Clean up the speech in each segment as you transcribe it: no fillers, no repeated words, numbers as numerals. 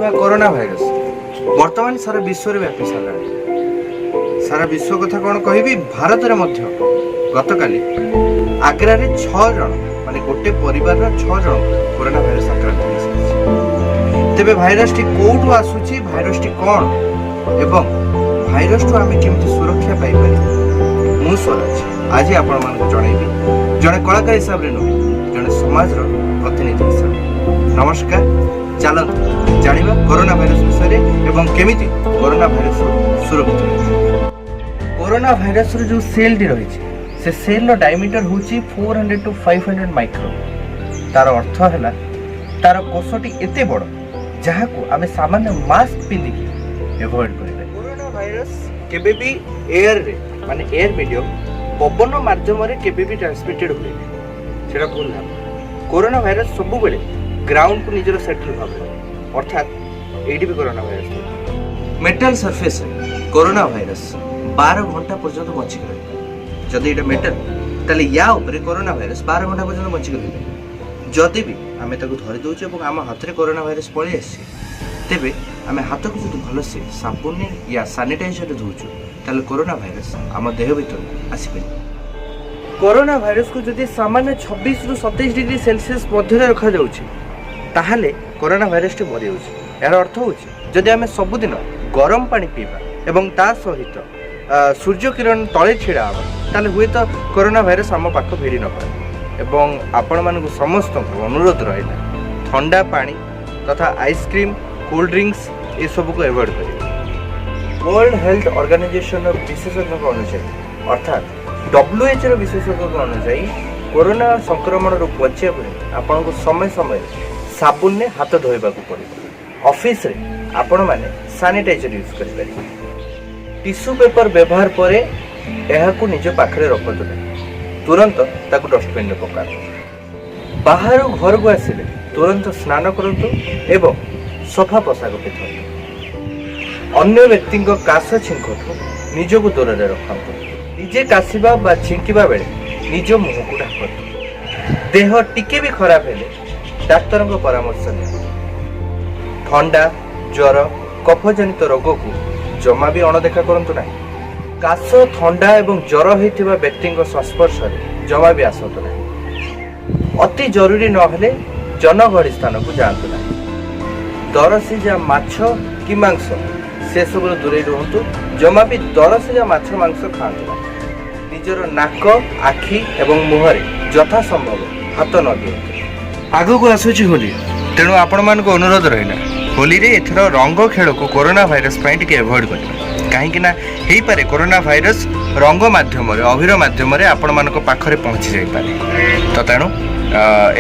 ହେଉଥିବା corona virus ବର୍ତ୍ତମାନ ସାରା ବିଶ୍ୱରେ ବ୍ୟାପି ସାରିଲାଣି। ସାରା ବିଶ୍ୱ କଥା କ'ଣ କହିବି, ଭାରତରେ ମଧ୍ୟ ଗତକାଲି ଆଗ୍ରାରେ ଛଅ ଜଣ, ମାନେ ଗୋଟେ ପରିବାରର ଛଅ ଜଣ କରୋନା ଭାଇରସ ଆକ୍ରାନ୍ତ ହୋଇସାରିଛି। ତେବେ ଭାଇରସଟି କୋଉଠୁ ଆସୁଛି, ଭାଇରସଟି କ'ଣ ଏବଂ ଭାଇରସଠୁ ଆମେ କେମିତି ସୁରକ୍ଷା ପାଇପାରିବା, ମୁଁ ସ୍ୱରାଜ ଆଜି ଆପଣମାନଙ୍କୁ ଜଣାଇବି, ଜଣେ କଳାକାର ହିସାବରେ ନୁହେଁ, ଜଣେ ସମାଜର ପ୍ରତିନିଧି ହିସାବରେ। ନମସ୍କାର। ଚାଲନ୍ତୁ ଜାଣିବା କରୋନା ଭାଇରସ ବିଷୟରେ ଏବଂ କେମିତି କରୋନା ଭାଇରସରୁ ସୁରକ୍ଷିତ ରହିବା। କରୋନା ଭାଇରସର ଯେଉଁ ସେଲ୍ଟି ରହିଛି, ସେ ସେଲ୍ର ଡାଇମିଟର ହେଉଛି 400 to 500 micron। ତାର ଅର୍ଥ ହେଲା ତାର କୋଷଟି ଏତେ ବଡ଼, ଯାହାକୁ ଆମେ ସାମାନ୍ୟ ମାସ୍କ ପିନ୍ଧିକି ଏଭଏଡ୍ କରିବା। କରୋନା ଭାଇରସ କେବେ ବି ଏୟାରରେ, ମାନେ ଏୟାର ମିଡ଼ିୟମ, ପବନ ମାଧ୍ୟମରେ କେବେ ବି ଟ୍ରାନ୍ସମିଟେଡ୍ ହୁଏ ନାହିଁ, ସେଇଟା ଭୁଲ ଧାରଣା। କରୋନା ଭାଇରସ ସବୁବେଳେ ଗ୍ରାଉଣ୍ଡକୁ ନିଜର ସେଟଲ୍ ଭାବେ, ଅର୍ଥାତ୍ ଏଇଠି ବି କରୋନା ଭାଇରସ। ମେଟାଲ ସର୍ଫେସରେ କରୋନା ଭାଇରସ 12 ଘଣ୍ଟା ପର୍ଯ୍ୟନ୍ତ ବଞ୍ଚିକି ରହିପାରେ। ଯଦି ଏଇଟା ମେଟାଲ, ତାହେଲେ ୟା ଉପରେ କରୋନା ଭାଇରସ 12 ଘଣ୍ଟା ପର୍ଯ୍ୟନ୍ତ ବଞ୍ଚିକି ରହିପାରେ। ଯଦି ବି ଆମେ ତାକୁ ଧରି ଦେଉଛେ ଏବଂ ଆମ ହାତରେ କରୋନା ଭାଇରସ ପଳେଇ ଆସିଛି, ତେବେ ଆମେ ହାତକୁ ଯଦି ଭଲସେ ସାବୁନରେ ୟା ସାନିଟାଇଜରରେ ଧୋଉଛୁ, ତାହେଲେ କରୋନା ଭାଇରସ ଆମ ଦେହ ଭିତରକୁ ଆସିପାରିବ। କରୋନା ଭାଇରସକୁ ଯଦି ସାମାନ୍ୟ 26ରୁ 27 ଡିଗ୍ରୀ ସେଲସିୟସ୍ ମଧ୍ୟରେ ରଖାଯାଉଛି, ତାହେଲେ କରୋନା ଭାଇରସଟି ମରିଯାଉଛି। ଏହାର ଅର୍ଥ ହେଉଛି, ଯଦି ଆମେ ସବୁଦିନ ଗରମ ପାଣି ପିଇବା ଏବଂ ତା ସହିତ ସୂର୍ଯ୍ୟ କିରଣ ତଳେ ଛିଡ଼ା ହେବା, ତାହେଲେ ହୁଏତ କରୋନା ଭାଇରସ ଆମ ପାଖ ଭିଡ଼ି ନପାରେ। ଏବଂ ଆପଣମାନଙ୍କୁ ସମସ୍ତଙ୍କୁ ଅନୁରୋଧ ରହିଲା, ଥଣ୍ଡା ପାଣି ତଥା ଆଇସ୍କ୍ରିମ୍, କୋଲ୍ଡ ଡ୍ରିଙ୍କସ୍ ଏସବୁକୁ ଆଭଏଡ଼ କରିବେ। ୱାର୍ଲଡ ହେଲ୍ଥ ଅର୍ଗାନାଇଜେସନର ବିଶେଷଜ୍ଞଙ୍କ ଅନୁଯାୟୀ, ଅର୍ଥାତ୍ ଡବ୍ଲ୍ୟୁଏଚ୍ଓର ବିଶେଷଜ୍ଞଙ୍କ ଅନୁଯାୟୀ, କରୋନା ସଂକ୍ରମଣରୁ ବଞ୍ଚିବା ପାଇଁ ଆପଣଙ୍କୁ ସମୟ ସମୟରେ ସାବୁନରେ ହାତ ଧୋଇବାକୁ ପଡ଼ିବ। ଅଫିସରେ ଆପଣମାନେ ସାନିଟାଇଜର ୟୁଜ୍ କରିପାରିବେ। ଟିସୁ ପେପର ବ୍ୟବହାର ପରେ ଏହାକୁ ନିଜ ପାଖରେ ରଖନ୍ତୁ ନାହିଁ, ତୁରନ୍ତ ତାକୁ ଡଷ୍ଟବିନରେ ପକାନ୍ତୁ। ବାହାରୁ ଘରକୁ ଆସିଲେ ତୁରନ୍ତ ସ୍ନାନ କରନ୍ତୁ ଏବଂ ସଫା ପୋଷାକ ପିନ୍ଧନ୍ତୁ। ଅନ୍ୟ ବ୍ୟକ୍ତିଙ୍କ କାଶ, ଛିଙ୍କଠୁ ନିଜକୁ ଦୂରରେ ରଖନ୍ତୁ। ନିଜେ କାଶିବା ବା ଛିଙ୍କିବା ବେଳେ ନିଜ ମୁହଁକୁ ଢାଙ୍କନ୍ତୁ। ଦେହ ଟିକେ ବି ଖରାପ ହେଲେ ଡାକ୍ତରଙ୍କ ପରାମର୍ଶ ନିଅନ୍ତୁ। ଥଣ୍ଡା, ଜ୍ୱର, କଫଜନିତ ରୋଗକୁ ଜମା ବି ଅଣଦେଖା କରନ୍ତୁ ନାହିଁ। କାଶ, ଥଣ୍ଡା ଏବଂ ଜ୍ୱର ହୋଇଥିବା ବ୍ୟକ୍ତିଙ୍କ ସଂସ୍ପର୍ଶରେ ଜମା ବି ଆସନ୍ତୁ ନାହିଁ। ଅତି ଜରୁରୀ ନହେଲେ ଜନଗହଳି ସ୍ଥାନକୁ ଯାଆନ୍ତୁ ନାହିଁ। ଦରସିଝା ମାଛ କି ମାଂସ, ସେସବୁରୁ ଦୂରେଇ ରୁହନ୍ତୁ। ଜମା ବି ଦରସିଝା ମାଛ, ମାଂସ ଖାଆନ୍ତୁ ନାହିଁ। ନିଜର ନାକ, ଆଖି ଏବଂ ମୁହଁରେ ଯଥାସମ୍ଭବ ହାତ ନ ଦିଅନ୍ତୁ। ଆଗକୁ ଆସୁଛି ହୋଲି, ତେଣୁ ଆପଣମାନଙ୍କୁ ଅନୁରୋଧ ରହିଲା, ହୋଲିରେ ଏଥର ରଙ୍ଗ ଖେଳକୁ କରୋନା ଭାଇରସ ପାଇଁ ଟିକେ ଆଭଏଡ଼ କରିବା, କାହିଁକି ନା ହେଇପାରେ କରୋନା ଭାଇରସ ରଙ୍ଗ ମାଧ୍ୟମରେ, ଅଭିର ମାଧ୍ୟମରେ ଆପଣମାନଙ୍କ ପାଖରେ ପହଞ୍ଚି ଯାଇପାରେ। ତ ତେଣୁ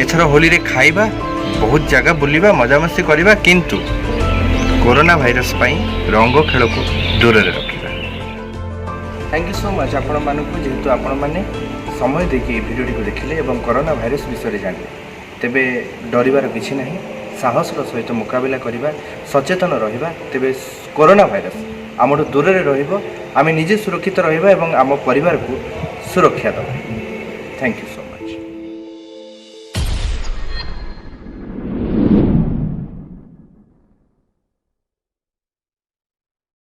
ଏଥର ହୋଲିରେ ଖାଇବା, ବହୁତ ଜାଗା ବୁଲିବା, ମଜାମସ୍ତି କରିବା, କିନ୍ତୁ କରୋନା ଭାଇରସ ପାଇଁ ରଙ୍ଗ ଖେଳକୁ ଦୂରରେ ରଖିବା। Thank you so much ଆପଣମାନଙ୍କୁ, ଯେହେତୁ ଆପଣମାନେ ସମୟ ଦେଇକି ଏହି ଭିଡ଼ିଓଟିକୁ ଦେଖିଲେ ଏବଂ କରୋନା ଭାଇରସ ବିଷୟରେ ଜାଣିଲେ। ତେବେ ଡରିବାର କିଛି ନାହିଁ, ସାହସର ସହିତ ମୁକାବିଲା କରିବା, ସଚେତନ ରହିବା, ତେବେ କରୋନା ଭାଇରସ ଆମଠୁ ଦୂରରେ ରହିବ। ଆମେ ନିଜେ ସୁରକ୍ଷିତ ରହିବା ଏବଂ ଆମ ପରିବାରକୁ ସୁରକ୍ଷା ଦେବା। Thank you so